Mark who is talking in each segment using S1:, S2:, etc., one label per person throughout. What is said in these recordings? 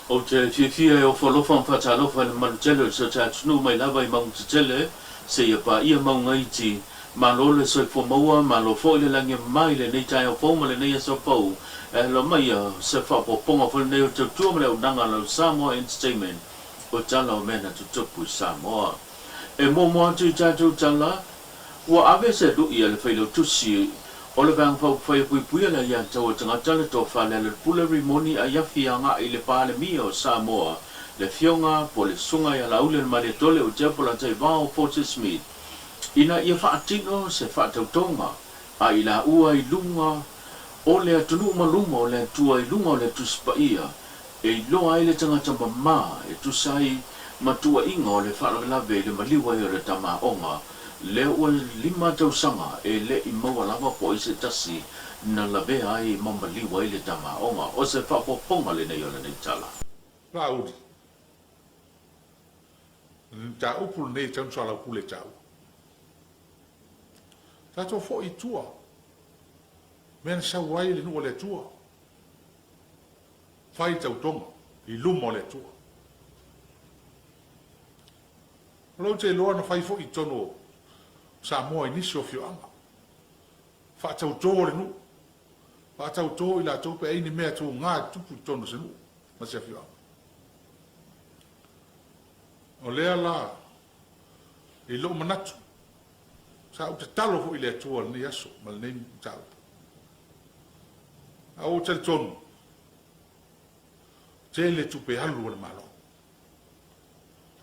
S1: Ou te fiafia e ofo alofa ma faatalofa i le mamalu tele o si o ta atunuu mai lava i mauga tetele seia paia mauga iti. Malo le soifua maua, malo foi le lagi e mama i lenei taeao fou ma lenei aso fou. E alo mai se faaopoopoga foi lenei o le tautua ma le auaunaga a lau Samoa Entertainment o tala o mea na tutupu i Samoa. E muamua atu i tatou tala, ua ave se lui a le Failautusi o le Vaega Faaupufai e Puipuia le Aiatatau a Tagata, le Tofa Lealailepule Rimoni Aiafi agai i le Palemia o Samoa, le Afioga po o le Susuga ia Laauli-a-le-Malietoa Leuatea Polataivao Fosi Smith, ina ia faatino se faatautoga a i laua i luga o le atunuu ma luma o le Atua i luga o le Tusi Paia e iloa ai le tagata mama e tusa ai ma tuuaiga o le faalavelave i le maliu ai o le tamaoga lea ua 5 tausaga e le i maua lava po o ai se tasi na lavea ai ma maliu ai le tamaoga. O se faaopoopoga lenei o lenei tala.
S2: Laauli, O le mataupu lenei e tatau ona soalaupule e taua. Tatou foi i tua, mea na sau ai le nuu a le Atua, fai tautoga i luma o le Atua. O lea ou te iloa na fai foi i totonu o Samoa i nisi o afioaga. Faatauto le nuu, faatauto i latou pe ai ni mea tuga e tutupu i totonu o se nuu ma se afioaga. O lea la, i lou manatu, sa ou tatalo foi i le Atua i lenei aso ma lenei mataupu. A ua ou talitonu, tele tupe alu a le Malo,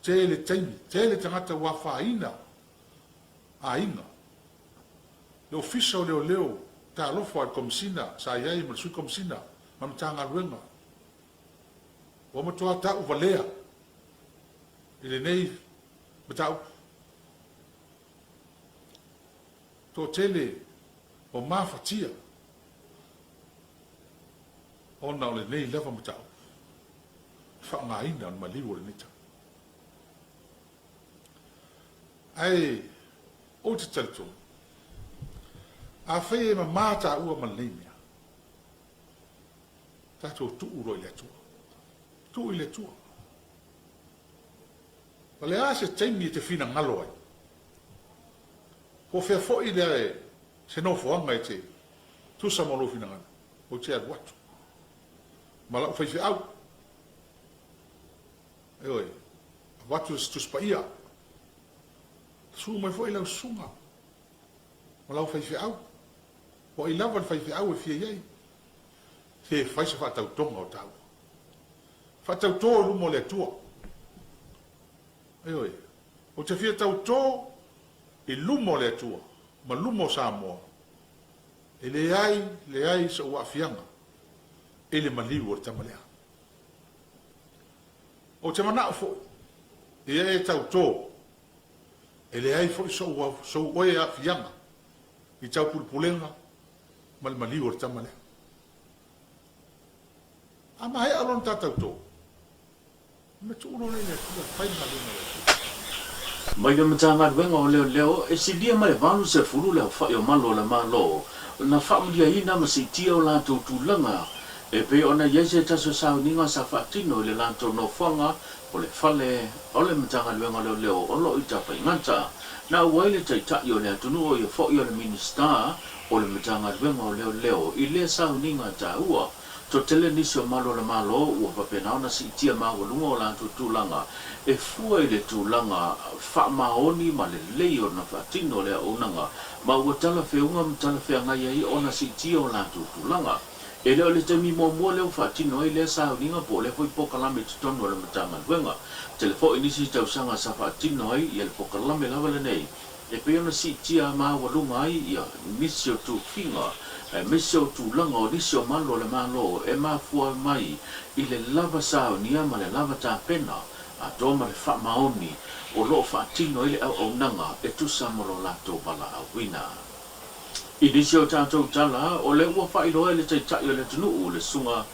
S2: tele taimi, tele tagata ua afaina aiga. Le Ofisa o Leoleo, talofa i le Komesina sa i ai ma le Sui Komesina ma le Matagaluega, ua matua tauvalea i lenei mataupu. Toatele ua mafatia ona o lenei lava mataupu, le faaaogaina o le maliu o lenei tau. Ae ou te talitonu, afai e mama taua ma lenei mea, tatou tuu loa i le Atua. Tuu i le Atua. O le a se taimi e te finagalo ai? Po o fea foi le se nofoaga e te tusa ma lou finagalo, ou te alu atu ma la'u faifeau. Ioe, avatu se Tusi Paia. Susu mai foi lau susuga ma lau faifeau. Po o ai lava le faifeau e fia i ai, se fai se faatautoga o taua. Faatauto i luma o le Atua. Ioe, ou te fia tauto i luma o le Atua ma luma o Samoa, e leai, leai sou aafiaga i le maliu o le tama lea. Ou te manao foi ia e tauto, e leai foi sou, sou oe aafiaga i taupulepulega ma le maliu o le tama lea. A maea lona ta tauto, ona tuu loa lea i le Atua e fai le galuega a le Atua.
S1: Mai le Matagaluega o Leoleo, e silia ma le 80 le aofai o malu o le Malo na faamaliaina ma siitia o latou tulaga e pei ona i ai se tasi o sauniga sa faatino i le latou nofoaga po le fale o le Matagaluega o Leoleo o lo o i Tafaigata. Na auai le Taitai o le atunuu o ia foi o le Minisita o le Matagaluega o Leoleo i lea sauniga taua. Toatele nisi o malu o le Malo ua faapena ona siitia maualuga o latou tulaga e fua i le tulaga faamaoni ma lelei ona faatino le auaunaga ma ua talafeuga ma talafeagai ai ona siitia o latou tulaga. E le o le taimi muamua lea ua faatino ai lea sauniga po o lea foi polokalame i totonu o le Matagaluega. Tele foi nisi tausaga sa faatino ai ia le polokalame lava lenei e pei ona siitia maualuga ai ia nisi o tufiga aemaise o tulaga o nisi o malu o le Malo e mafua mai i le lava saunia ma le lava tapena atoa ma le faamaoni o lo o faatino ai le auaunaga e tusa ma lo latou valaauina. I nisi o tatou tala, o lea ua faailoa e le Taitai o le atunuu, le Susuga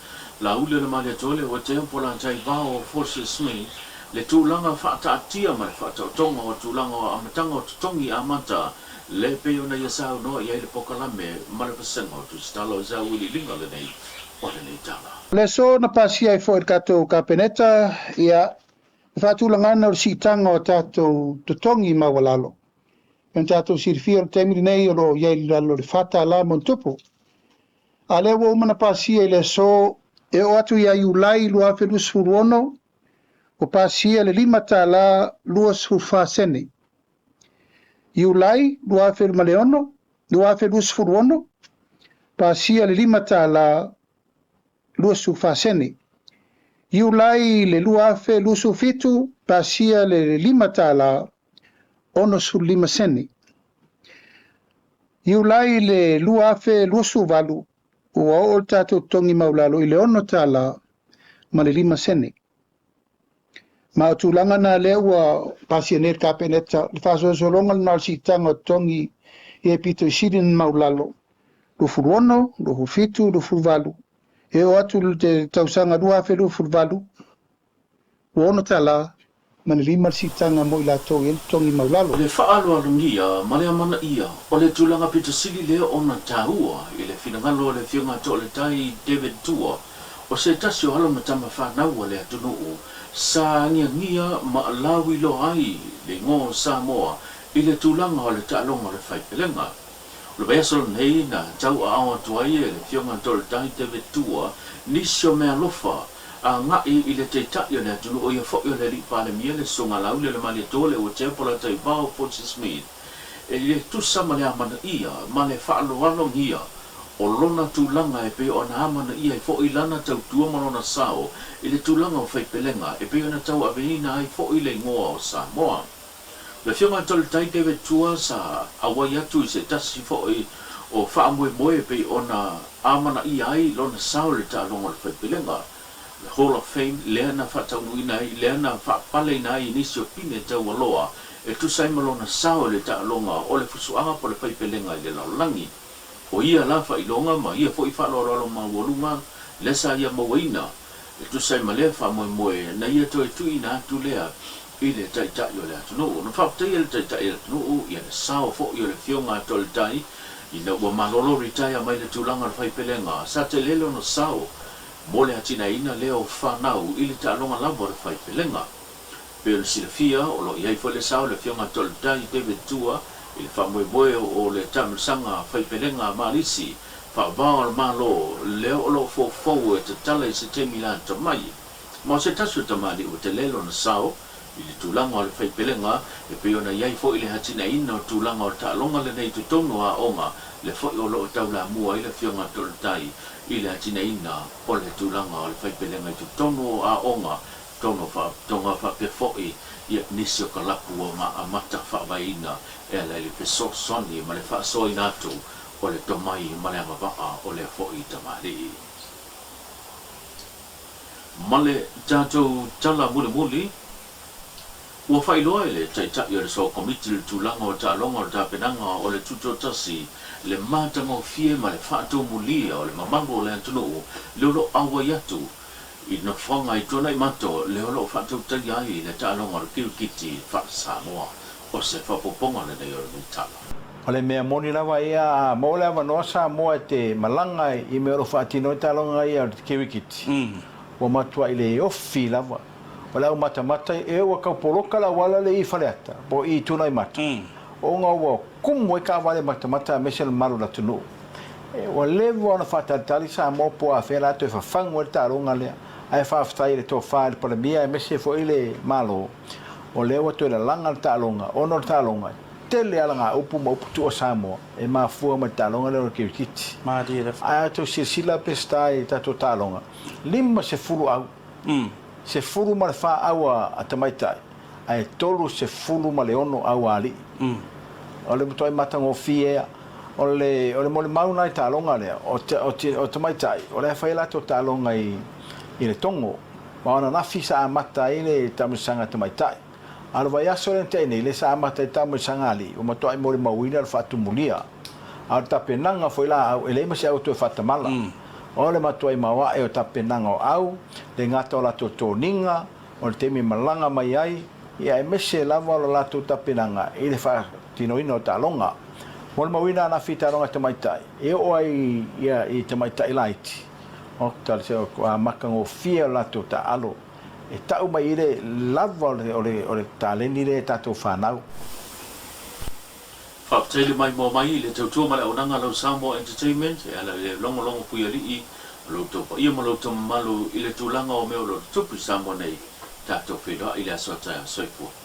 S1: Laaulialemalietoa Leuatea Polataivao Fosi Smith, le tulaga faataatia ma le faataotoga o tulaga o amataga o totogi amata le pei ona ia saunoa i ai le pokalame ma le vasega o Tusitala o Sauiliiliga lenei. o lenei tala.
S3: O le aso na pasia ai foi e le tatou Kapeneta ia le faatulagaga o le siitaga o tatou totogi maualalo. E pei ona tatou silafia o le taimi lenei o lo o i ai i lalo o le $4 ma ona tupu. A o lea ua uma ona pasia i le aso e oo atu ia Iulai 2026, ua pasia le $5 24 sene. Iulai 2006, 2026, pasia le $5 24 sene. Iulai le 2027, pasia le $5 65 sene. Iulai le 2028, ua oo le tatou totogi maualalo i le $6 ma le 5 sene. Ma o tulaga na lea ua pasia nei le Kapeneta, le faasolosologa lena o le siitaga o totogi ia e pito i sili ona maualalo, 26, 27, 28, e oo atu i le tausaga 2028, ua $6 ma le 5 le siitaga mo i latou e i ai le totogi maualalo.
S1: Le faaaloalogia ma le amanaia o le tulaga pito sili lea ona taua i le finagalo o le Afioga Toaletai David Tua, o se tasi o alo ma tama fanau a le atunuu sa agiagia ma lauiloa ai le igoa o Samoa i le tulaga o le taaloga o le faipelega. O le vaiaso lenei na tauaao atu ai e le Afioga Toaletai David Tua nisi o meaalofa agai i le Taitai o le atunuu, o ia foi o le Alii Palemia, le Susuga Laaulialemalietoa Leuatea Polataivao Fosi Smith, e le tusa ma le amanaia ma le faaaloalogia o lona tulaga e pei ona amanaia ai foi lana tautua ma lona sao i le tulaga o faipelega e pei ona tauaveina ai foi le igoa o Samoa. O le Afioga ia Toletai David Tua sa auai atu i se tasi foi o faamoemoe e pei ona amanaia ai lona sao i le taaloga o le faipelega, le Hall of Fame, lea na faataunuuina ai, lea na faapaleina ai i nisi o pine taualoa e tusa ai ma lona sao i le taaloga o le fusuaga po o le faipelega i le lalolagi. O ia la faailoga ma ia foi faaaloaloalo maualuga lea sa ia mauaina e tusa ai ma lea faamoemoe na ia toe tuuina atu lea i le Taitai o le atunuu. Na faafetaia le Taitai o le atunuu ia le sao foi o le Afioga a Toaletai ina ua malolo retire mai le tulaga o le faipelega sa tele lona sao mo le atinaeina lea o fanau i le taaloga lava o le faipelega. Pei ona silafia, o lo o i ai foi le sao o le Afioga Toaletai David Tua i le faamoemoe o le taamilosaga faipelega a Malisi faavao o le Malo lea o lo o foufou e tatala i se taimi lata mai. Ma o se tasi o tamalii ua tele lona sao i le tulaga o le faipelega e pei ona i ai foi le atinaeina o tulaga o le taaloga lenei i totonu o aoga lea foi o lo o taulamua ai le Afioga Toaletai i le atinaeina o le tulaga o le faipelega i totonu o aoga totonu o faalapotopotoga faapea foi nisi o kalapu ua amata faavaeina e ala i le fesoasoani ma le faasoaina atu o le tomai ma le agavaa o lea foi tamalii. Ma le tatou tala mulimuli, ua faailoa e le Taitai o le Soa Komiti le tulaga o taaloga o le tapenaga o le Tutoatasi le matagofie ma le faatumulia o le mamalu o le atunuu le o lo o auai atu i nofoaga i Tuanaimato le o lo o faatautaia ai le taaloga o le kirikiti faa-Samoa. O se faaopoopoga lenei o lenei tala.
S4: O le mea moni lava ia, a maua le avanoa Samoa e te malaga i mea o lo o faatino ai taaloga ia o le kirikiti, ua matuai le ofi lava. O le aumatamata e ua tau poloka le auala lea i Faleata po o i Tuanaimato ona ua kumu ai taavale matamata aemaise le mamalu o le atunuu. Ua leva ona faatalitali Samoa po o afea la toe fafagu ai le taaloga lea. Ae faafetai i le tofa i le Palemia aemaise foi le Malo o lea ua toe lalaga le taaloga ona o le taaloga e tele alagaupu ma upu tuu a Samoa e mafua mai le taaloga lea o le kirikiti. Ae a outou silasila Peseta i tatou taaloga, 50 au, 14 au a tamaitai ae 36 au a alii. O le matuai matagofie a. O le, o le molimau lena i taaloga lea, o, o, o tamaitai, o la e fai a latou taaloga i, i le Togo. Ma o ananafi sa amata ai le taamilosaga tamaitai. A o le vaiaso lea na tea nei, lea sa amata ai le taamilosaga alii, ua matuai molimauina le faatumulia. A o le tapenaga foi la a au, e leai ma se au e toe faatamala. O le matuai maoae o tapenaga o au, le gata o latou toniga, o le taimi e malaga mai ai, ia aemaise lava o le latou tapenaga i le faatinoina o taaloga. Molimauina ana fitaaloga tamaitai e oo ai i tamaitai laiti. Maota le matagofie o le latou taaalo e tau mai i le lava o le taleni lea e tatou fanau.
S1: Faafetai le maimoa mai i le tautua ma le auaunaga a lau Samoa Entertainment e ala i le logologo puialii o lo outou paia ma lo outou mamalu i le tulaga o mea o lo o tutupu i Samoa nei. Tatou feiloai i le aso a taeao. Soifua.